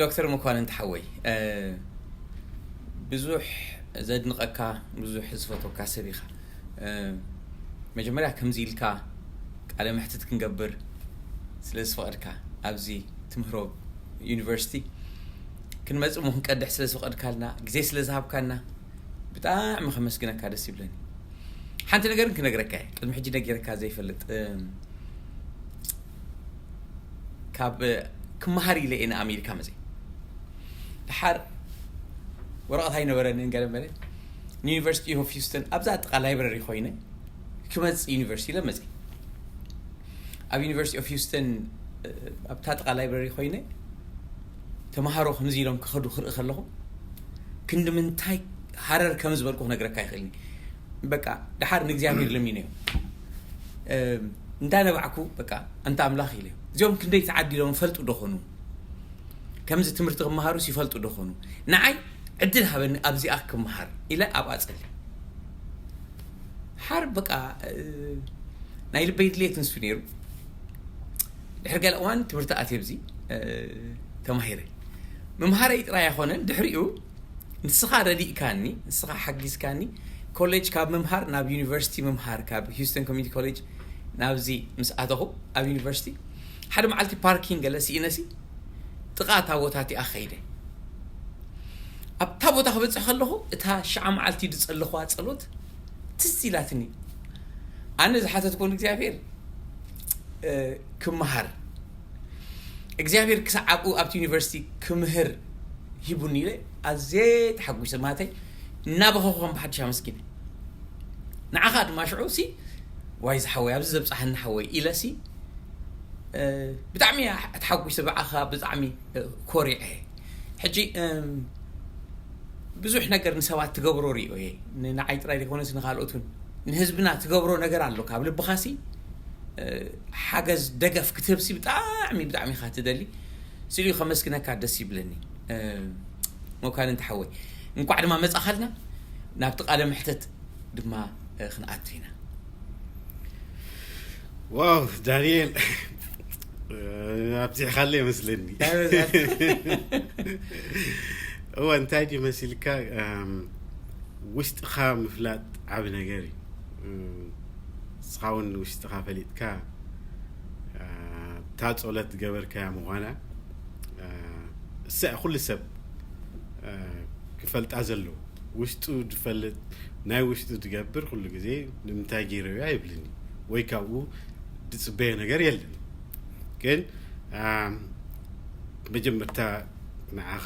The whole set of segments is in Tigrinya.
ዶክተር መኳንንት ሓወይ፣ ብዙሕ ዘድንቐካ፣ ብዙሕ ዝፈትወካ ሰብ ኢኻ። መጀመርያ ከምዚ ኢልካ ቃለ መሕትት ክንገብር ስለ ዝፈቐድካ፣ ኣብዚ ትምህሮ ዩኒቨርሲቲ ክንመጽእ እሞ ክንቀድሕ ስለ ዝፈቐድካልና፣ ግዜ ስለ ዝሃብካና ብጣዕሚ ከመስግነካ ደስ ይብለኒ። ሓንቲ ነገር ክነግረካ እየ፣ ቅድሚ ሕጂ ነጊረካ ዘይፈልጥ። ካብ ክመሃር ኢለ እየ ንኣሜሪካ መፅእ። ድሓር ወረቐት ኣይነበረንን ገለ መለ ንዩኒቨርሲቲ ኦፍ ሂውስተን ኣብዛ ጥቓ ላይብረሪ ኮይነ ክመፅእ ዩኒቨርሲቲ ኢለ መፅእ። ኣብ ዩኒቨርሲቲ ኦፍ ሂውስተን ኣብታ ጥቓ ላይብረሪ ኮይነ ተምሃሮ ከምዚ ኢሎም ክኸዱ ክርኢ ከለኹ ክንዲ ምንታይ ሃረር ከም ዝበልኩ ክነግረካ ይኽእልኒ። በቃ ድሓር ንእግዚኣብሔር ለሚነዮ እንዳነባዕኩ በቃ ኣንታ ኣምላኽ ኢለ እዚኦም ክንደይ ተዓዲሎም ፈልጡ ደኾኑ ከምዚ ትምህርቲ ክመሃሩስ ይፈልጡ ደኾኑ ንዓይ ዕድል ሃበኒ ኣብዚኣ ክመሃር ኢለ ኣብኣ ጸሊ ሓር በቃ ናይ ልበይ ድሌት ንሱ ነይሩ። ድሕሪ ገለ እዋን ትምህርቲ ኣትየ ብዚ ተማሂረ ምምሃረይ ጥራይ ኣይኮነን ድሕሪኡ ንስኻ ረዲእካኒ ንስኻ ሓጊዝካኒ ኮሌጅ ካብ ምምሃር ናብ ዩኒቨርሲቲ ምምሃር ካብ ሂውስተን ኮሚኒቲ ኮሌጅ ናብዚ ምስ ኣተኹ ኣብ ዩኒቨርሲቲ ሓደ መዓልቲ ፓርኪንግ ገለ ስኢነሲ ጥቓ እታ ቦታ እቲኣ ኸይደ ኣብታ ቦታ ክበፅሕ ከለኹ እታ ሽዓ መዓልቲ ዝፀለኹዋ ፀሎት ትዝ ኢላትኒ ኣነ ዝሓተትኩ ንእግዚኣብሔር ክመሃር እግዚኣብሔር ክሳብ ኣብኡ ኣብቲ ዩኒቨርሲቲ ክምህር ሂቡኒ ኢለ ኣዝየ ተሓጒሰ ማለተይ እናበኸኹ ከም ብሓድሽ ኣመስጊነ ንዓኻ ድማ ሽዑ ሲ ዋይ ዝሓወይ ኣብዚ ዘብፃሐኒ ሓወይ ኢለ ሲ ብጣዕሚ ተሓጒሰ ብዓኻ ብጣዕሚ ኮሪዐ ሕጂ ብዙሕ ነገር ንሰባት ትገብሮ ሪኦ እየ ንዓይ ጥራይ ዘይኮነስ ንካልኦት እውን ንህዝብና ትገብሮ ነገር ኣሎ ካብ ልብኻሲ ሓገዝ ደገፍ ክትህብሲ ብጣዕሚ ብጣዕሚ ኢኻ ትደሊ ስሉ ከመስግነካ ደስ ይብለኒ መኳንን ተሓወይ እንኳዕ ድማ መፃኻልና ናብቲ ቃለ ምሕተት ድማ ክንኣቱ ኢና ዋው ዳንኤል ኣብዚሕካለ ይመስለኒ እወ እንታይ ድዩ መሲልካ ውሽጥኻ ምፍላጥ ዓብ ነገር እዩ እስኻ እውን ውሽጥኻ ፈሊጥካ እታ ፀሎት ዝገበርካያ ምዃና እሰ ኩሉ ሰብ ክፈልጣ ዘለዎ ውሽጡ ዝፈልጥ ናይ ውሽጡ ዝገብር ኩሉ ግዜ ንምንታይ ገይረዮ ኣይብልን ወይ ካብኡ ዝፅበዮ ነገር የለን ግን መጀመርታ ንዓኻ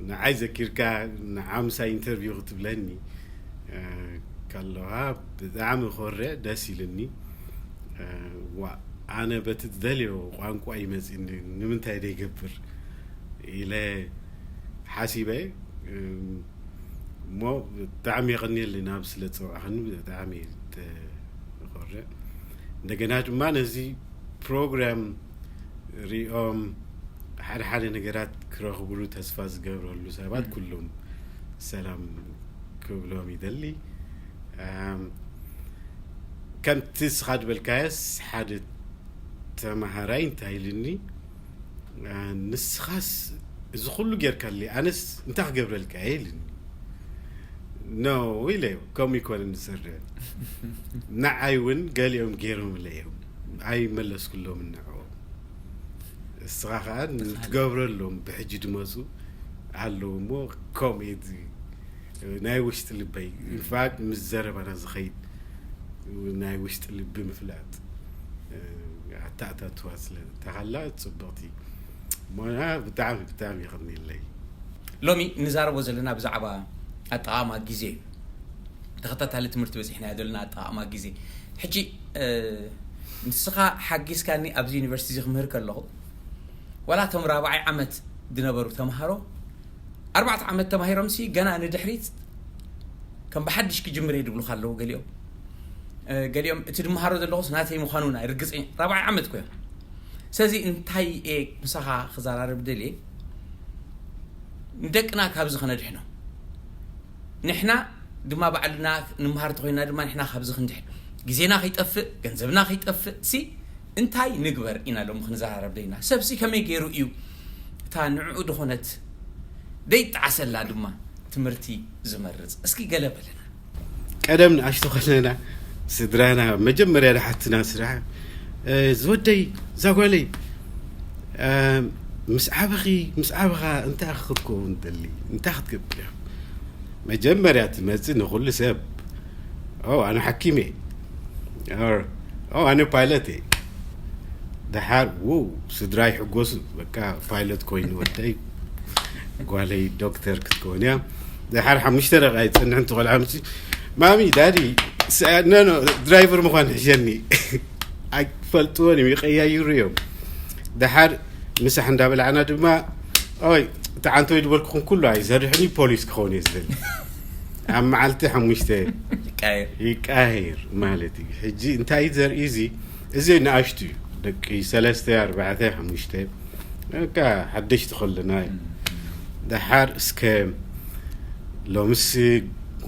ንዓይ ዘኪርካ ንዓ ምሳይ ኢንተርቪው ክትብለኒ ከለኻ ብጣዕሚ ኮርዕ ደስ ኢልኒ ዋ ኣነ በቲ ዝደልዮ ቋንቋ ይመፅኒ ንምንታይ ደይገብር ኢለ ሓሲበ እሞ ብጣዕሚ የቐንየልና ስለ ዝፀዋዕኽኒ ብጣዕሚ ተኾርዕ እንደገና ድማ ነዚ ፕሮግራም ሪኦም ሓደ ሓደ ነገራት ክረኽብሉ ተስፋ ዝገብረሉ ሰባት ኩሎም ሰላም ክብሎም ይደሊ ከምቲ ስኻ ዝበልካየስ ሓደ ተማሃራይ እንታይ ኢልኒ ንስኻስ እዚ ኩሉ ጌርካለይ ኣነስ እንታይ ክገብረልካ እየ ኢልኒ ኖ ኢለዮ ከምኡ ይኮነ ንሰርዕ ንዓይ እውን ገሊኦም ገይሮምለ እዮም ኣይመለስኩሎም ንዕኦም እስኻ ከዓ ትገብረሎም ብሕጂ ድመፁ ኣለዉ እሞ ከምኡ ናይ ውሽጢ ልበይ ኢንፋክት ምስ ዘረባና ዝኸይድ ናይ ውሽጢ ልቢ ምፍላጥ ኣተኣታትዋ ስለ ተሃላ ፅብቕቲ ሞና ብጣዕሚ ብጣዕሚ የቐንየለይ ሎሚ ንዛረቦ ዘለና ብዛዕባ ኣጠቓቕማ ግዜ እዩ ተኸታታሊ ትምህርቲ በፂሕና ዘለና ኣጠቓቕማ ግዜ ሕጂ ንስኻ ሓጊዝካኒ ኣብዚ ዩኒቨርሲቲ እዚ ክምህር ከለኹ ዋላ እቶም ራብዓይ ዓመት ዝነበሩ ተምሃሮ ኣርባዕተ ዓመት ተማሂሮም ሲ ገና ንድሕሪት ከም ብሓድሽ ክጅምር እየ ዝብሉካ ኣለዉ ገሊኦም ገሊኦም እቲ ድመሃሮ ዘለኹስ ናተይ ምዃኑ ናይ ርግፀኛ ራብዓይ ዓመት ኮዮም ስለዚ እንታይ እየ ምሳኻ ክዘራርብ ደልየ ንደቅና ካብዚ ከነድሕኖም ንሕና ድማ ባዕልና ንምሃር ተኮይና ድማ ንሕና ካብዚ ክንድሕን ግዜና ከይጠፍእ ገንዘብና ከይጠፍእ ሲ እንታይ ንግበር ኢና ሎም ክንዘራረብ ደይና ሰብሲ ከመይ ገይሩ እዩ እታ ንዕኡ ዝኾነት ደይጠዓሰላ ድማ ትምህርቲ ዝመርጽ? እስኪ ገለ በለና። ቀደም ንኣሽቱ ከለና ስድራና መጀመርያ ዝሓትና ስራሕ፣ "እ፣ ዝወደይ፣ ዛጓለይ፣ እ፣ ምስ ዓበኺ፣ ምስ ዓበኻ እንታይ ክትከውን ደሊ? እንታይ ክትገብር ኢኻ?" መጀመርያ ትመጽእ ንኹሉ ሰብ፣ "ኦ፣ ኣነ ሓኪም እየ። ኦር፣ ኦ፣ ኣነ ፓይለት እየ." ደሓር፣ ው፣ ስድራ ይሕጎሱ። በቃ ፓይለት ኮይኑ ወደይ፣ ጓለይ ዶክተር ክትከውን እያ። ደሓር ሓሙሽተ ደቂቃ ይጸንሕ፣ እንተ ቆልዓ ምስ፣ "ማሚ፣ ዳዲ፣ ስ-፣ ኖ፣ ኖ፣ ድራይቨር ምዃን ሕሸኒ." ኣይፈልጥዎን እዮም፣ ይቀያይሩ እዮም። ደሓር ምሳሕ እንዳበላዕና ድማ፣ "ኦይ፣ እቲ ዓንተወይ ዝበልኩኹም ኩሉ ኣይሰርሕን እዩ፣ ፖሊስ ክኸውን እየ ዝደሊ። ኣብ መዓልቲ ሓሙሽተ ይቃየር። ይቃየር ማለት እዩ." ሕጂ እንታይ እዩ ዘርኢ እዚ? እዚ ንኣሽቱ እዩ፣ ደቂ ሰለስተ፣ ኣርባዕተ፣ ሓሙሽተ፣ በቃ ሓደሽቲ ከለና እዩ። ደሓር እስከ ሎምስ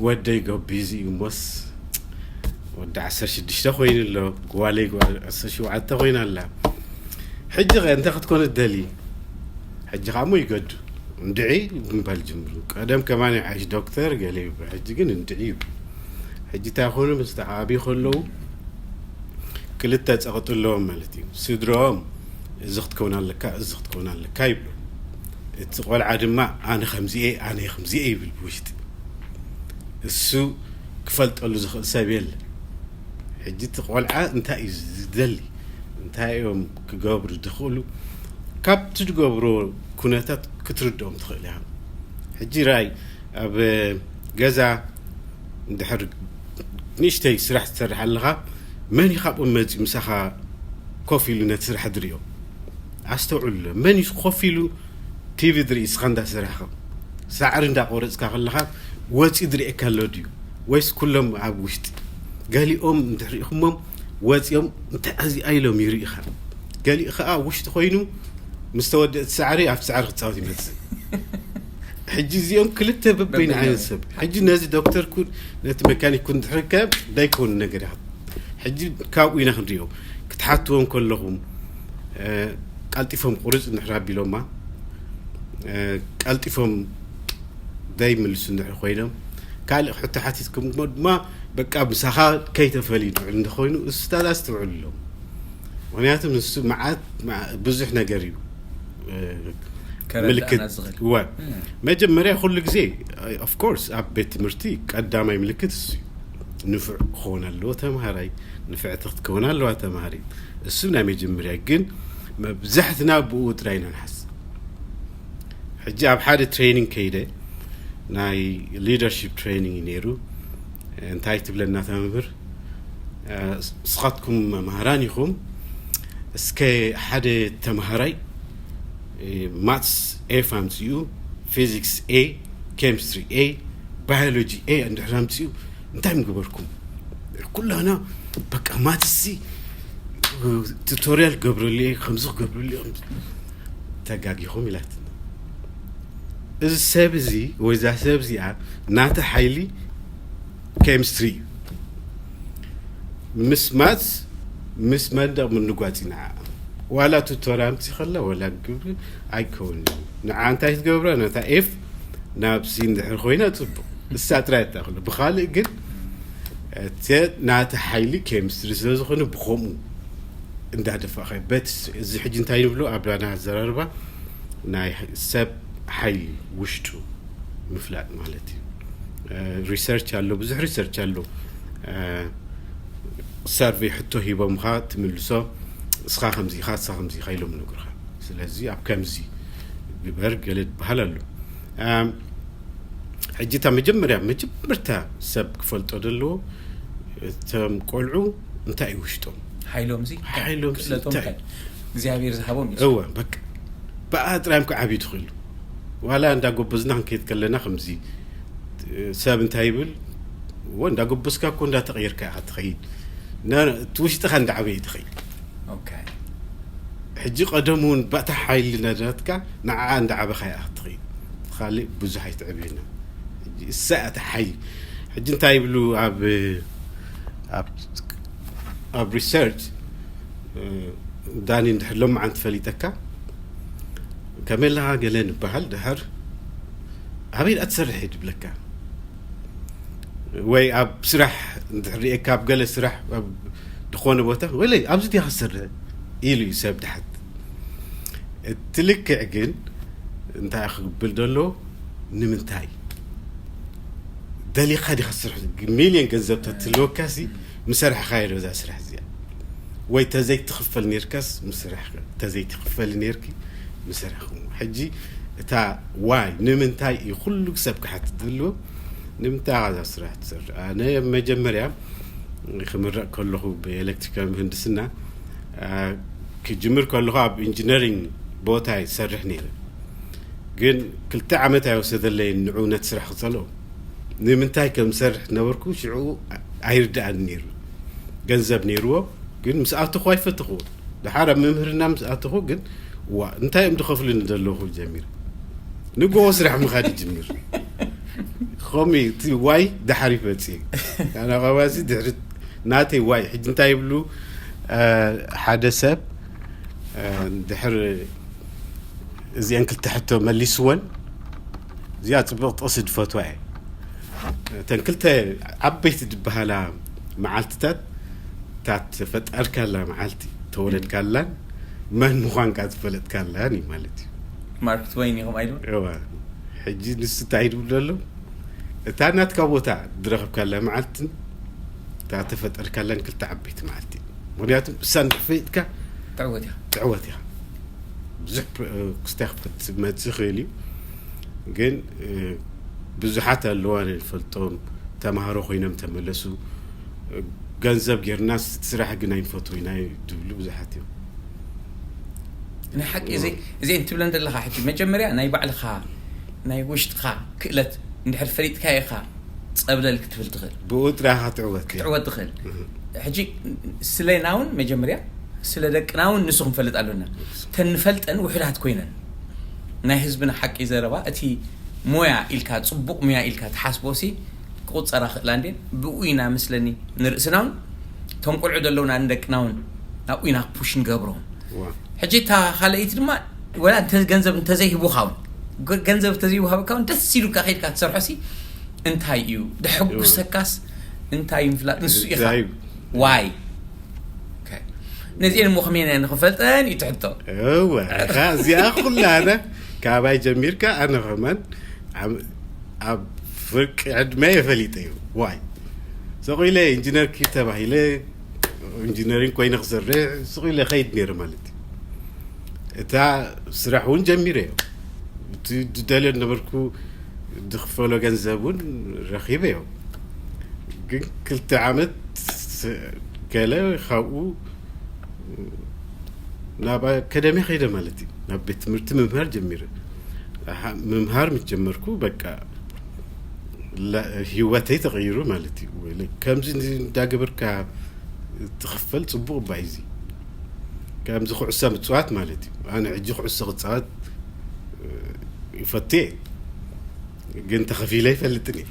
ወደይ ገቢዙ እዩ እሞስ፣ ወዲ ዓሰርተ ሽዱሽተ ኮይኑ ኣሎ፣ ጓለይ ጓል ዓሰርተ ሸውዓተ ኮይና ኣላ። ሕጂ ኸ እንታይ ክትኮን ትደሊ? ሕጂ ኸኣ እሞ ይገዱ፣ እንድዒ ምባል ጅምሩ። ቀደም ከማን ይሓይሽ ዶክተር ገለ ይብሉ፣ ሕጂ ግን እንድዒ ይብሉ። ሕጂ እንታይ ኮኑ? ምስ ተዓብዩ ከለዉ ክልተ ጸቕጢ ኣለዎም ማለት እዩ። ስድሮኦም፣ "እዚ ክትከውን ኣለካ፣ እዚ ክትከውን ኣለካ" ይብሉ። እቲ ቆልዓ ድማ፣ "ኣነ ከምዚ እየ፣ ኣነ ከምዚ እየ" ይብል ብውሽጢ። እሱ ክፈልጠሉ ዝኽእል ሰብ የለ። ሕጂ እቲ ቆልዓ እንታይ እዩ ዝደሊ፣ እንታይ እዮም ክገብሩ ዝኽእሉ፣ ካብቲ ዝገብሮ ኩነታት ክትርድኦም ትኽእል ኢኻ። ሕጂ ራይ ኣብ ገዛ እንድሕር ንእሽተይ ስራሕ ትሰርሕ ኣለኻ፣ መን እዩ ካብኦም መፂኡ ምሳኻ ኮፍ ኢሉ ነቲ ስራሕ ዝሪኦ? ኣስተውዕሉ። መን እዩ ኮፍ ኢሉ ቲቪ ዝርኢ እስኻ እንዳሰራሕኻ? ሳዕሪ እንዳቆረፅካ ከለኻ ወፂኡ ዝርእየካ ኣሎ ድዩ? ወይስ ኩሎም ኣብ ውሽጢ? ገሊኦም እንድሕር ርኢኹሞም ወፂኦም እንታይ ኣዚኣ ኢሎም ይርኢ ኢኻ። ገሊኡ ከዓ ውሽጢ ኮይኑ ምስ ተወደእቲ ሳዕሪ ኣብቲ ሳዕሪ ክፃወት ይመፅእ። ሕጂ እዚኦም ክልተ በበይኑ ዓይነት ሰብ። ሕጂ ነዚ ዶክተር ኩን ነቲ መካኒክ ኩን እንድሕር ከ ደይኮኑ ነገር ኢኻ። ሕጂ ካብኡ ኢና ክንሪኦ። ክትሓትዎም ከለኹም፣ እ፣ ቀልጢፎም ቁርፅ እንድሕር ኣቢሎማ፣ እ፣ ቀልጢፎም ዘይምልሱ እንድሕር ኮይኖም፣ ካልእ ሕቶ ሓቲትኩም ድማ በቃ ምሳኻ ከይተፈልዩ ንዕል እንተኾይኑ፣ እሱታት ኣስተውዕሉሎም። ምኽንያቱ ንሱ መዓት፣ መዓ-፣ ብዙሕ ነገር እዩ፣ እ፣ ከረድኣና ምልክት ዝኽእል። እወ። መጀመርያ ኩሉ ግዜ፣ ኦፍ ኮርስ፣ ኣብ ቤት ትምህርቲ ቀዳማይ ምልክት እሱ እዩ። ንፉዕ ክኸውን ኣለዎ ተምሃራይ፣ ንፍዕቲ ክትከውን ኣለዋ ተምሃሪት። እሱ ናይ መጀመርያ። ግን መብዛሕትና ብኡ ጥራይ ኢና ንሓስ። ሕጂ ኣብ ሓደ ትሬኒንግ ከይደ፣ ናይ ሊደርሺፕ ትሬኒንግ እዩ ነይሩ። እንታይ ትብለና እታ መምህር? "እ፣ ንስኻትኩም መምሃራን ኢኹም። እስከ ሓደ ተምሃራይ፣ እ፣ ማትስ ኤፍ ኣምፅኡ፣ ፊዚክስ ኤ፣ ኬሚስትሪ ኤ፣ ባዮሎጂ ኤ እንድሕር ኣምፅኡ እንታይ ምገበርኩም? ኩላና በቃ ማትሲ ቱቶሪያል ገብረሉ እየ፣ ከምዚ ክገብረሉ እየ፣ ከምዚ ተጋጊኹም" ኢላትና። እዚ ሰብ እዚ ወይ እዛ ሰብ እዚኣ ናተ ሓይሊ ኬሚስትሪ እዩ። ምስ ማትስ ምስ መንደቕ ምንጓጽ እዩ ንዓ። ዋላ ቱቶር ኣምጺ ከላ ዋላ ግብሪ ኣይከውንን እዩ። ንዓ እንታይ ትገብራ? ነታ ኤፍ ናብ ሲ እንድሕር ኮይና ጽቡቕ። እሳ ጥራይ እታ ክእሎ። ብኻልእ ግን፣ እቲ ናቲ ሓይሊ ኬሚስትሪ ስለ ዝኾነ ብኸምኡ እንዳደፋእኻ። በት እዚ ሕጂ እንታይ ንብሎ ኣብ ዳና ኣዘራርባ ናይ ሰብ ሓይሊ ውሽጡ ምፍላጥ ማለት እዩ። እ፣ ሪሰርች ኣሎ፣ ብዙሕ ሪሰርች ኣሎ። እ፣ ሰርቬይ ሕቶ ሂቦምኻ ትምልሶ፣ እስኻ ከምዚ ኢኻ፣ እስኻ ከምዚ ኢኻ ኢሎም ይነግሩኻ። ስለዚ ኣብ ከምዚ ግበር ገለ ዝበሃል ኣሎ። ኣም፣ ሕጂ እታ መጀመርያ፣ መጀመርታ ሰብ ክፈልጦ ዘለዎ፣ እቶም ቆልዑ እንታይ እዩ ውሽጦም? ሓይሎም እዚ ሓይሎም እዚ ክእለቶም እንታይ? እንታይ? እግዚኣብሔር ዝሃቦም እዩ። እወ፣ በቃ ብኣ ጥራዮም ክዓብዩ ትኽእሉ። ዋላ እንዳጎበዝና ክንከይድ ከለና ከምዚ ሰብ እንታይ ይብል? እወ፣ እንዳጎበዝካ እኮ እንዳተቐየርካ ኢኻ ትኸይድ። ና-፣ እቲ ውሽጥኻ እንዳዓበየ ትኸይድ። ኦኬ። ሕጂ ቀደም እውን በታ ሓይሊ ናትካ ንዓ እንዳዓበኻ ኢኻ ትኸይድ። ካልእ ብዙሕ ኣይትዕብየና። ሕጂ እሳ እያ እታ ሓይሊ። ሕጂ እንታይ ይብሉ ኣብ፣ ኣብ፣ ኣብ ሪሰርች፣ እ፣ ዳኒ እንድሕር ሎማዓንቲ ፈሊጠካ፣ ከመይ ኣለኻ ገለ ንበሃል ድሓር ኣበይ ደኣ ትሰርሕ እዩ ድብለካ። ወይ ኣብ ስራሕ እንድሕር ርኤካ ኣብ ገለ ስራሕ ኣብ ዝኾነ ቦታ ወለይ ኣብዚ ዲኻ ትሰርሕ ኢሉ እዩ ሰብ ድሓት። እቲ ልክዕ ግን እንታይ ክብል ዘሎ ንምንታይ ደሊኻ ዲኻ ትሰርሕ? ሚልዮን ገንዘብ ተትህልወካሲ ምሰራሕኻዮ ዶ እዛ ስራሕ እዚኣ? ወይ ተዘይትኽፈል ኔርካስ ምሰራሕካ? ተዘይትኽፈል ኔርኪ ምሰራሕኹም። ሕጂ እታ ዋይ ንምንታይ እዩ ኩሉ ሰብ ክሓትት ዝህልዎ? ንምንታይ እዛ ስራሕ ትሰርሕ? ኣነ መጀመርያ ክምረቕ ከለኹ ብኤሌክትሪካዊ ምህንድስና ክጅምር ከለኹ ኣብ ኢንጂነሪንግ ቦታ ይሰርሕ ነይረ። ግን ክልተ ዓመት ኣይወሰደለይን ንዑ ነቲ ስራሕ ክጸልኦ። ንምንታይ ከም ዝሰርሕ ነበርኩ ሽዑ ኣይርድኣኒ ነይሩ። ገንዘብ ነይርዎ ግን ምስ ኣተኹ ኣይፈተኹ። ድሓር ኣብ መምህርና ምስ ኣተኹ ግን ዋ እንታይ እዮም ዝኸፍሉኒ ዘለኹ ጀሚር። ንጎ ስራሕ ምኻድ ይጅምር። ኸሚ እቲ ዋይ ድሓር ይፈጽ ኣና ቐባሲ ድሕሪ ናተይ ዋይ ሕጂ እንታይ ይብሉ ሓደ ሰብ ድሕር እዚአን ክልተ ሕቶ መሊስወን እዚኣ ፅቡቅ ጥቕሲ ድፈትዋ እየ። እተን ክልተ ዓበይቲ ዝበሃላ መዓልትታት እታ ተፈጠርካላ መዓልቲ ተወለድካላን መን ምዃንካ ዝፈለጥካላን እዩ ማለት እዩ። ማርክ ትወይን ኢኹም ኣይሉ እዋ ሕጂ ንሱ እንታይ ድብል ዘሎ እታ ናትካ ቦታ ዝረኸብካላ መዓልትን እታ ተፈጠርካላን ክልተ ዓበይቲ መዓልቲ። ምክንያቱ እሳ እንድሕር ፈሊጥካ ትዕወት ኢኻ። ትዕወት ኢኻ። ብዙሕ ክስታይ ክመፅእ ይኽእል እዩ ግን ብዙሓት ኣለዋ ንፈልጦም ተማሃሮ ኮይኖም ተመለሱ። ገንዘብ ጌርና ስራሕ ግን ኣይንፈትዎ ኢና ዝብሉ ብዙሓት እዮም። ናይ ሓቂ እዚ እዚ እንትብለን ዘለኻ ሕጂ መጀመርያ ናይ ባዕልኻ ናይ ውሽጥኻ ክእለት እንድሕር ፈሊጥካ ኢኻ ጸብለል ክትብል ትኽእል ብኡ ጥራኻ ትዕወት እያ። ትዕወት ትኽእል ሕጂ ስለና እውን መጀመርያ ስለ ደቅና እውን ንሱ ክንፈልጥ ኣሎና ተንፈልጠን ውሕዳት ኮይነን ናይ ህዝብና ሓቂ ዘረባ እቲ ሞያ ኢልካ ጽቡቕ ሞያ ኢልካ ትሓስቦ ሲ ክቁጸራ ክእላ እንዴ ብኡ ኢና ምስለኒ ንርእስና እውን እቶም ቆልዑ ዘለውና ንደቅና እውን ናብኡ ኢና ፑሽ ንገብሮም ሕጂ እታ ካልኣይቲ ድማ ወላ ገንዘብ እንተዘይሂቡካ እውን ገንዘብ እንተዘይወሃበካ እውን ደስ ኢሉካ ከይድካ ትሰርሖ ሲ እንታይ እዩ ደሐጉሰካስ እንታይ እዩ ምፍላጥ ንሱ ኢኻ ዋይ ነዚአን እሞ ከመይ ንክፈልጠን እዩ ትሕቶ እወ እዚኣ ኩላ ኣነ ካባይ ጀሚርካ ኣነ ከማን ኣብ ፍርቂ ዕድመ የፈሊጠ እዩ ዋይ ሰቑ ኢለ ኢንጂነር ኪድ ተባሂለ ኢንጂነሪንግ ኮይነ ክሰርሕ ስቕ ኢለ ከይድ ነይረ ማለት እዩ እታ ስራሕ እውን ጀሚረ እዮ እቲ ዝደልዮ ነበርኩ ዝኽፈሎ ገንዘብ እውን ረኺበ እዮ ግን ክልተ ዓመት ገለ ካብኡ ናብ ኣካደሚ ከይደ ማለት እዩ ናብ ቤት ትምህርቲ ምምሃር ጀሚረ ምምሃር ምስ ጀመርኩ በቃ ህይወተይ ተቐይሩ ማለት እዩ ከምዚ እንዳገበርካ ትኽፈል ፅቡቕ ባይዚ ከምዚ ኩዕሶ ምፅዋት ማለት እዩ ኣነ ሕጂ ኩዕሶ ክፃወት ይፈትየ ግን ተኸፊለ ይፈልጥን እዩ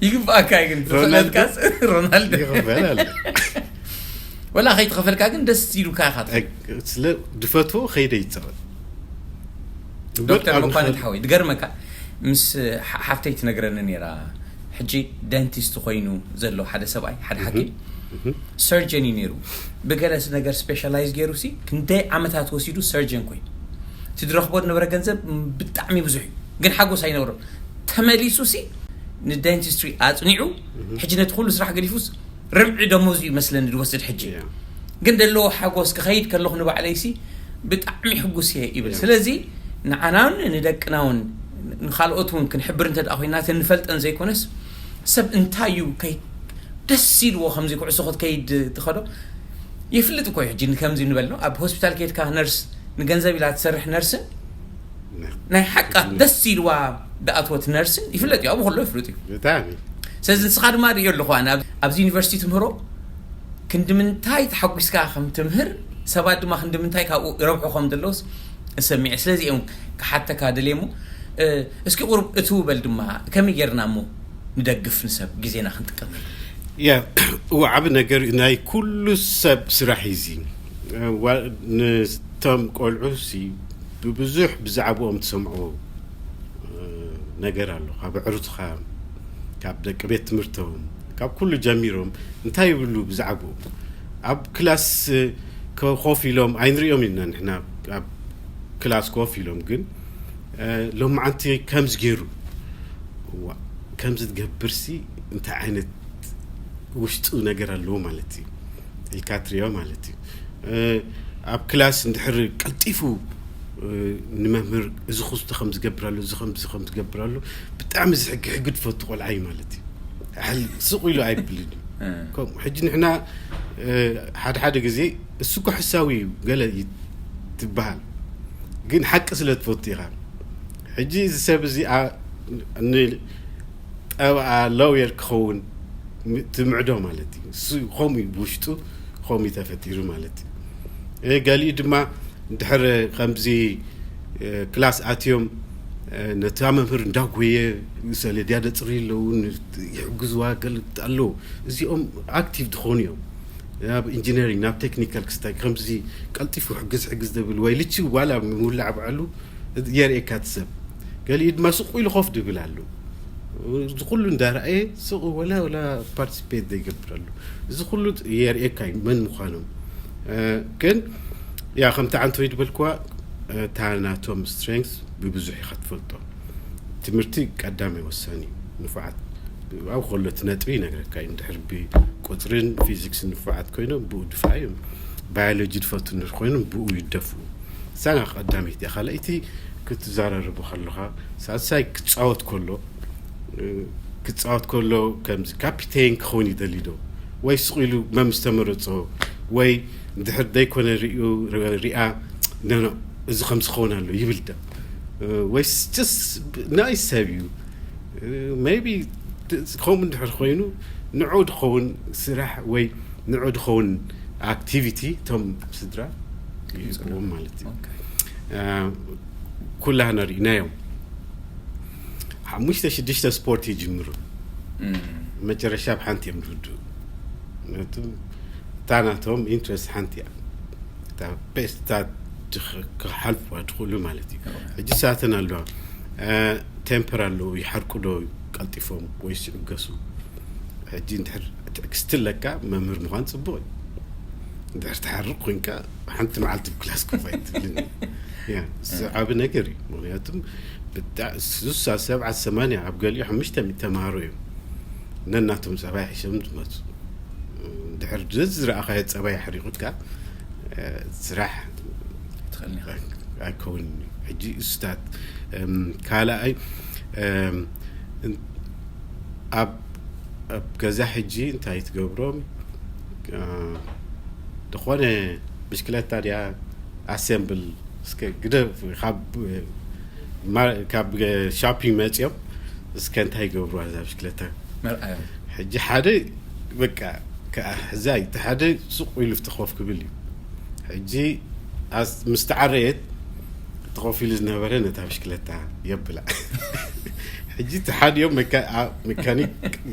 ይግባእካ ግን ተፈለጥካስ ሮናልዶ ይኽፈል ኣለ ወላ ከይተኸፈልካ ግን ደስ ኢሉካ ኢኻ ስለ ድፈትዎ ከይደ ይፃወት ዶክተር መኳንንት ሓወይ ድገርመካ ምስ ሓፍተይ ትነግረኒ ነራ ሕጂ ደንቲስት ኮይኑ ዘሎ ሓደ ሰብኣይ ሓደ ሓኪም ሰርጀን እዩ ነይሩ ብገለ ነገር ስፔሻላይዝ ገይሩ ሲ ክንደይ ዓመታት ወሲዱ ሰርጀን ኮይኑ እቲ ዝረኽቦ ዝነበረ ገንዘብ ብጣዕሚ ብዙሕ እዩ ግን ሓጎስ ኣይነበሮ ተመሊሱ ሲ ንደንቲስትሪ ኣፅኒዑ ሕጂ ነቲ ኩሉ ስራሕ ገዲፉስ ርብዒ ደሞዝ እዩ መስለኒ ዝወስድ ሕጂ ግን ዘለዎ ሓጎስ ክኸይድ ከለኹ ንባዕለይሲ ብጣዕሚ ሕጉስ እየ ይብል ስለዚ ንዓናውን ንደቅናውን ንካልኦት እውን ክንሕብር እንተ ኮይና ተንፈልጠን ዘይኮነስ ሰብ እንታይ እዩ ከይ ደስ ኢልዎ ከምዚ ኩዕሶ ክትከይድ ትኸዶ ይፍልጥ እኮ ሕጂ ከምዚ ንበል ኣብ ሆስፒታል ከይድካ ነርስ ንገንዘብ ኢላ ትሰርሕ ነርስን ናይ ሓቃ ደስ ኢልዋ ድኣትወት ነርስን ይፍለጥ እዩ ኣብኡ ከሎ ይፍለጥ እዩ ብጣዕሚ ስለዚ ንስኻ ድማ ርእዮ ኣለኹ ኣነ ኣብዚ ዩኒቨርሲቲ ትምህሮ ክንዲ ምንታይ ተሓጒስካ ከም ትምህር ሰባት ድማ ክንዲ ምንታይ ካብኡ ይረብሑ ከም ዘለውስ እሰሚዐ ስለዚ እዮም ክሓተካ ደልየ እሞ እስኪ ቁሩብ እትው በል ድማ ከመይ ጌርና እሞ ንደግፍ ንሰብ ግዜና ክንጥቀመሉ ያ እወ ዓብ ነገር ናይ ኩሉ ሰብ ስራሕ እዩ እዚ ዋ- ን- እቶም ቆልዑ ሲ ብብዙሕ ብዛዕባኦም ትሰምዖ ነገር ኣሎ። ካብ ኣዕሩትኻ፣ ካብ ደቂ ቤት ትምህርቶም፣ ካብ ኩሉ ጀሚሮም እንታይ ይብሉ ብዛዕባኦም? ኣብ ክላስ ኮፍ ኢሎም ኣይንሪኦም ኢና ንሕና፣ ኣብ ክላስ ኮፍ ኢሎም ግን ሎማዓንቲ ከምዚ ገይሩ፣ ከምዚ ትገብርሲ እንታይ ዓይነት ውሽጡ ነገር ኣለዎ ማለት እዩ ኢልካ ትሪኦ ማለት እዩ። ኣብ ክላስ እንድሕር ቀልጢፉ ንመምህር፣ እዚ ክስቶ ከም ዝገብር ኣሎ፣ እዚ ከም ከም ዝገብር ኣሎ፣ ብጣዕሚ ዝሕግሕግ ዝፈቱ ቆልዓ እዩ ማለት እዩ። ስቕ ኢሉ ኣይብልን እዩ። ከምኡ ሕጂ ንሕና ሓደ ሓደ ግዜ እሱ እኮ ሕሳዊ እዩ ገለ ትበሃል፣ ግን ሓቂ ስለ ትፈቱ ኢኻ። ሕጂ እዚ ሰብ እዚ ጠበኣ ሎየር ክኸውን ትምዕዶ ማለት እዩ። እሱ ከምኡ እዩ፣ ብውሽጡ ከምኡ እዩ ተፈጢሩ ማለት እዩ። ገሊኡ ድማ ድሕር ከምዚ ክላስ ኣትዮም ነታ መምህር እንዳጎየ ሰሌዳ ደፅሪ ኣለዉ፣ ይሕግዝዋ ገለ ኣለዉ። እዚኦም ኣክቲቭ ዝኾኑ እዮም። ናብ ኢንጂነሪንግ፣ ናብ ቴክኒካል ክስታይ ከምዚ ቀልጢፉ ሕግዝ ሕግዝ ደብል ወይ ልቺ ዋላ ምውላዕ ባዕሉ የርእየካ እቲ ሰብ። ገሊኡ ድማ ስቁ ኢሉ ኮፍ ድብል ኣሎ። እዚ ኩሉ እንዳረኣየ ስቁ ወላ ወላ ፓርቲሲፔት ዘይገብር ኣሎ። እዚ ኩሉ የርእየካ እዩ መን ምዃኖም። ግን ያ ከምቲ ዓንቶይ ዝበልክዋ እታ ናቶም ስትሬንግስ ብብዙሕ ኢኻ ትፈልጦ። ትምህርቲ ቀዳማይ ወሳኒ እዩ። ንፉዓት ኣብ ከሎ እቲ ነጥቢ ይነግረካ እዩ። እንድሕር ብቁፅርን ፊዚክስን ንፉዓት ኮይኖም ብኡ ድፋዕ እዮም። ባዮሎጂ ዝፈቱ እንድሕር ኮይኖም ብኡ ይደፍኡ። እሳና ቀዳመይቲ እያ። ካልኣይቲ ክትዘራረቡ ከለኻ ሳልሳይ ክፃወት ከሎ ክፃወት ከሎ ከምዚ ካፒቴን ክኸውን ይደሊ ዶ ወይ ስቕ ኢሉ መም ዝተመረፆ ወይ እንድሕር ዘይኮነ ሪኡ ሪኣ ነኖ እዚ ከም ዝኸውን ኣሎ ይብል ዶ ወይስ ስ ናይ ሰብ እዩ ቢ ከምኡ እንድሕር ኮይኑ ንዑ ድኸውን ስራሕ ወይ ንዑ ድኸውን ኣክቲቪቲ እቶም ስድራ ይህብዎም ማለት እዩ። ኩላህና ርኢናዮም። ሓሙሽተ ሽዱሽተ ስፖርት ይጅምሩ፣ መጨረሻ ብ ሓንቲ እዮም ዝውድኡ። ምክንያቱ እታ ናቶም ኢንትረስት ሓንቲ እያ፣ እታ ቤስት እታ ክሓልፉ ድኽእሉ ማለት እዩ። ሕጂ ሰዓተን ኣለዋ፣ ቴምፐር ኣለዉ፣ ይሓርቁ ዶ ቀልጢፎም ወይስ ይዕገሱ? ሕጂ እንድሕር ትዕግስቲ ኣለካ መምህር ምዃን ፅቡቕ እዩ። እንድሕር ትሓርቕ ኮንካ ሓንቲ መዓልቲ ብክላስ ኮፍ ኣይትብልን። ያ፣ እዚ ዓቢ ነገር እዩ። ምክንያቱም ብጣ-፣ ሱሳ ሰብዓ ሰማንያ ኣብ ገሊኡ ሓሙሽተ ሚእቲ ተምሃሮ እዮም ነናቶም ጸባይ ሒዞም ዝመጹ። እንድሕር ዝረኣኻዮ ጸባይ ኣሕሪቑካ፣ እ፣ ስራሕ ኣይትኽእልን ኢኻ። ኣይከውንን እዩ። ሕጂ እሱታት፣ እም፣ ካልኣይ፣ እም፣ እን-፣ ኣብ፣ ኣብ ገዛ ሕጂ እንታይ ትገብሮም? እ፣ ዝኾነ ብሽክለታ ድያ ኣሴምብል እስከ ግደፍ፣ ካብ፣ ማ-፣ ካብ ሾፒንግ መፂኦም እስከ እንታይ ይገብሩዋ እዛ ብሽክለታ? መርኣዮም። ሕጂ ሓደ በቃ ከኣ ሕዛይ፣ እቲ ሓደ ሱቕ ኢሉ ፍቲ ኮፍ ክብል እዩ። ሕጂ ኣስ-፣ ምስ ተዓረየት እቲ ኮፍ ኢሉ ዝነበረ ነታ ብሽክለታ የብላ። ሕጂ እቲ ሓዲኦም መካ-፣ ኣ-፣ መካኒክ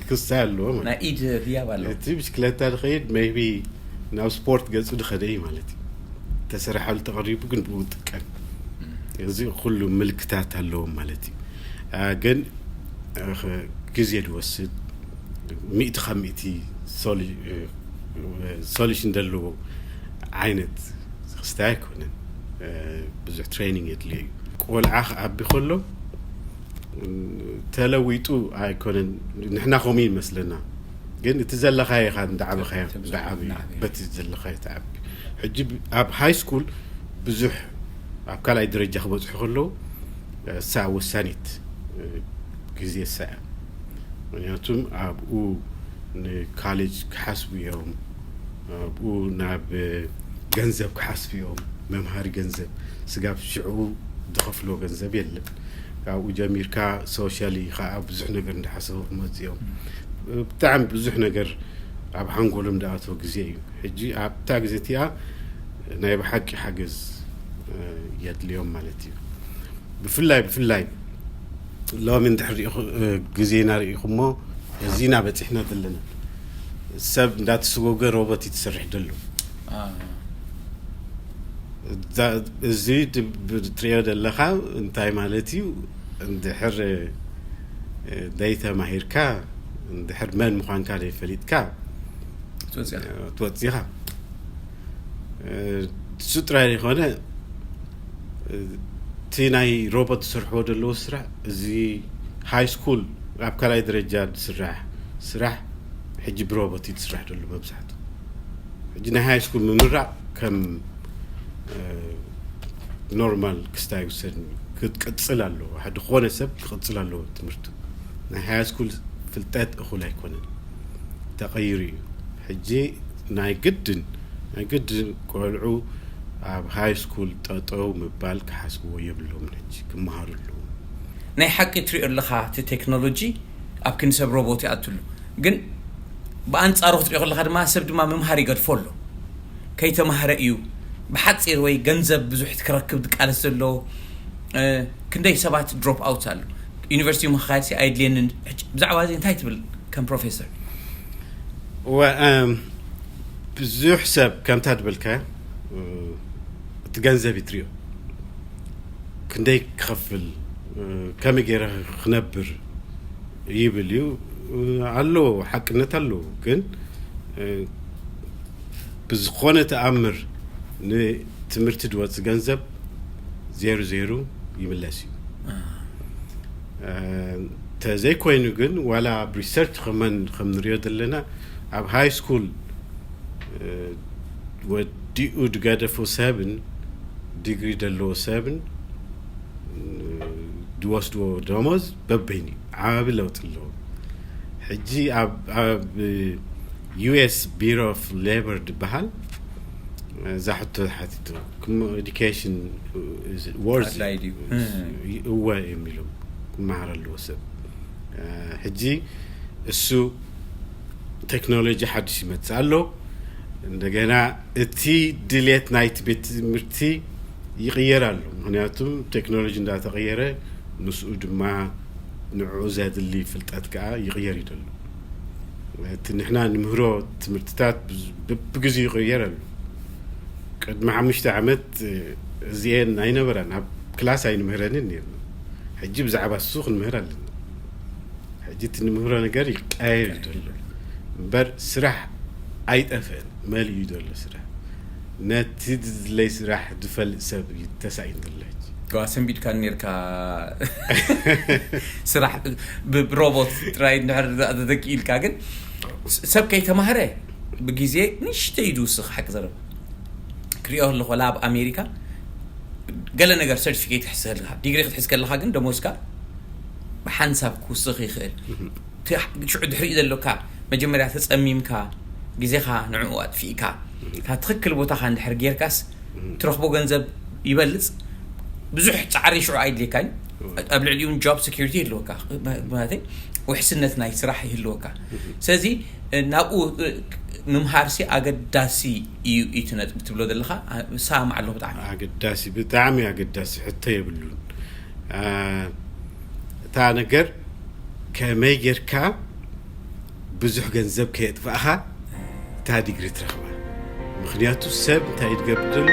ክሳይ ኣለዎ ማለት ናይ ኢድ ህያብ ኣለዎ። እቲ ብሽክለታ ዝኸይድ ሜይቢ ናብ ስፖርት ገጹ ዝኸደ እዩ ማለት እዩ። ተሰራሓሉ ተቐሪቡ ግን ብኡ ጥቀም። እዚ ኩሉ ምልክታት ኣለዎም ማለት እዩ። ኣ፣ ግን፣ እ፣ ግዜ ዝወስድ፣ ሚእቲ ካብ ሚእቲ ሶሉ-፣ እ፣ ሶሉሽን ዘለዎ ዓይነት ክስታይ ኣይኮነን። እ፣ ብዙሕ ትሬኒንግ የድልዮ እዩ። ቆልዓ ክዓቢ ከሎ፣ እ፣ ተለዊጡ ኣይኮነን። ንሕና ከምኡ ይመስለና። ግን እቲ ዘለኻዮ ኢኻ እንዳዓበኻዮ፣ እቲ ብዙሕ እንዳዓበዩ፣ እናዓበዩ። በቲ ዘለኻዮ ትዓቢ። ሕጂ ብ-፣ ኣብ ሃይ ስኩል ብዙሕ ኣብ ካልኣይ ደረጃ ክበጽሑ ከለዉ፣ እሳ ወሳኒት፣ እ፣ ግዜ እሳ እያ። ምክንያቱም ኣብኡ ንካሌጅ ክሓስቡ እዮም፣ ኣብኡ ናብ፣ እ፣ ገንዘብ ክሓስቡ እዮም። መምሃሪ ገንዘብ፣ ስጋብ ሽዑ ዝኸፍሎ ገንዘብ የለን። ካብኡ ጀሚርካ ሶሻሊ ከዓ ብዙሕ ነገር እንዳሓሰቡ ክመፁ እዮም። ብጣዕሚ ብዙሕ ነገር ኣብ ሓንጎሎም ዝኣተወ ግዜ እዩ። ሕጂ ኣብታ ግዜ እቲኣ ናይ ብሓቂ ሓገዝ፣ እ፣ የድልዮም ማለት እዩ። ብፍላይ፣ ብፍላይ ሎሚ እንድሕር ርኢኹ-፣ እ፣ ግዜና ርኢኹሞ፣ እዚና በፂሕና ዘለና። ሰብ እንዳተስጎገ ሮቦት እዩ ትሰርሕ ደሎ። አ። እዚ ትሪኦ ዘለኻ እንታይ ማለት እዩ? እንድሕር ደይተማሂርካ፣ እንድሕር መን ምዃንካ ደይፈሊጥካ ትወፅኻ። እሱ ጥራይ ዘይኮነ፣ እቲ ናይ ሮቦት ዝሰርሕዎ ዘለዉ ስራሕ፣ እዚ ሃይ ስኩል ኣብ ካልኣይ ደረጃ ዝስራሕ ስራሕ ሕጂ ብሮቦት እዩ ዝስራሕ ዘሎ መብዛሕቱ። ሕጂ ናይ ሃይ ስኩል ምምራቕ ከም ኖርማል ክስታይ ይውሰድ ክትቅፅል ኣለዎ። ሓደ ዝኾነ ሰብ ክቕፅል ኣለዎ ትምህርቱ። ናይ ሃይ ስኩል ፍልጠት እኹል ኣይኮነን፣ ተቐይሩ እዩ። ሕጂ ናይ ግድን ናይ ግድን ቆልዑ ኣብ ሃይ ስኩል ጠጠው ምባል ክሓስብዎ የብሎም። ሕጂ ክመሃሩ ኣለዎም። ናይ ሓቂ ትሪኦ ኣለኻ፣ እቲ ቴክኖሎጂ ኣብ ክንዲ ሰብ ሮቦት ይኣትሉ። ግን ብኣንፃሩ ክትሪኦ ከለኻ ድማ ሰብ ድማ ምምሃር ይገድፎ ኣሎ። ከይተማህረ እዩ ብሓፂር ወይ ገንዘብ ብዙሕ ክረክብ ዝቃለስ ዘሎ። ክንደይ ሰባት ድሮፕ ኣውት ኣሎ። ዩኒቨርሲቲ ምክኻድ ኣየድልየንን። ብዛዕባ እዚ እንታይ ትብል ከም ፕሮፌሰር? ብዙሕ ሰብ ከምታ ዝበልካ እቲ ገንዘብ ይትሪኦ፣ ክንደይ ክኸፍል፣ ከመይ ገይረ ክነብር ይብል እዩ ኣሎ። ሓቅነት ኣለዎ። ግን ብዝኾነ ተኣምር ንትምህርቲ ዝወፅ ገንዘብ ዜሩ ዜሩ ይምለስ እዩ። ተዘይኮይኑ ግን ዋላ ኣብ ሪሰርች ከመን ከም ንሪኦ ዘለና ኣብ ሃይ ስኩል ወዲኡ ዝገደፎ ሰብን ዲግሪ ዘለዎ ሰብን ዝወስድዎ ደሞዝ በበይኑ እዩ። ዓቢ ለውጢ ኣለዎ። ሕጂ ኣብ ዩኤስ ቢሮ ኦፍ ሌበር ዝበሃል እዛ ሕቶ ሓቲቱ ኤዱኬሽን ወርዝ እወ እዮም ኢሎም። ክመሃር ኣለዎ ሰብ። ሕጂ እሱ ቴክኖሎጂ ሓድሽ ይመፅእ ኣሎ። እንደገና እቲ ድሌት ናይቲ ቤት ትምህርቲ ይቕየር ኣሎ። ምክንያቱም ቴክኖሎጂ እንዳተቐየረ ምስኡ ድማ ንዕኡ ዘድሊ ፍልጠት ከዓ ይቕየር እዩ ዘሎ። እቲ ንሕና ንምህሮ ትምህርትታት ብግዜ ይቕየር ኣሎ። ቅድሚ ሓሙሽተ ዓመት እዚኤን ኣይነበራን፣ ኣብ ክላስ ኣይንምህረንን ነርና። ሕጂ ብዛዕባ እሱ ክንምህር ኣለና። ሕጂ እቲ ንምህሮ ነገር ይቀየር እዩ ዘሎ እምበር ስራሕ ኣይጠፍአን፣ መሊኡ እዩ ዘሎ ስራሕ። ነቲ ዝድለይ ስራሕ ዝፈልጥ ሰብ እዩ ተሳኢኑ ዘሎ። ሕጂ ሰንቢድካ ኔርካ ስራሕ ብሮቦት ጥራይ እንድሕር ተተኪኢልካ ግን ሰብ ከይተማህረ ብግዜ ንሽተይ እዩ ዝውስኽ። ሓቂ ዘረብ ክሪኦ ኣለኹ፣ ወላ ኣብ ኣሜሪካ ገለ ነገር ሰርቲፊኬት ክትሕዝ ከለካ፣ ዲግሪ ክትሕዝ ከለካ ግን ደሞዝካ ብሓንሳብ ክውስኽ ይኽእል። ሽዑ ድሕሪኡ ዘሎካ መጀመርያ ተጸሚምካ ግዜኻ ንዕኡ ኣጥፊእካ እታ ትኽክል ቦታኻ እንድሕር ጌርካስ ትረኽቦ ገንዘብ ይበልጽ። ብዙሕ ጻዕሪ ሽዑ ኣይድልየካን። ኣብ ልዕሊኡ ጆብ ሴኩሪቲ ይህልወካ፣ ማለት ውሕስነት ናይ ስራሕ ይህልወካ። ስለዚ ናብኡ ምምሃርሲ ኣገዳሲ እዩ። እቲ ነጥቢ ትብሎ ዘለኻ እሰማማዕ ኣለኹ። ብጣዕሚ ኣገዳሲ፣ ብጣዕሚ ኣገዳሲ፣ ሕቶ የብሉን። እታ ነገር ከመይ ጌርካ ብዙሕ ገንዘብ ከየጥፋእኻ እታ ዲግሪ ትረኽባ። ምክንያቱ ሰብ እንታይ እዩ ዝገብር ዘሎ?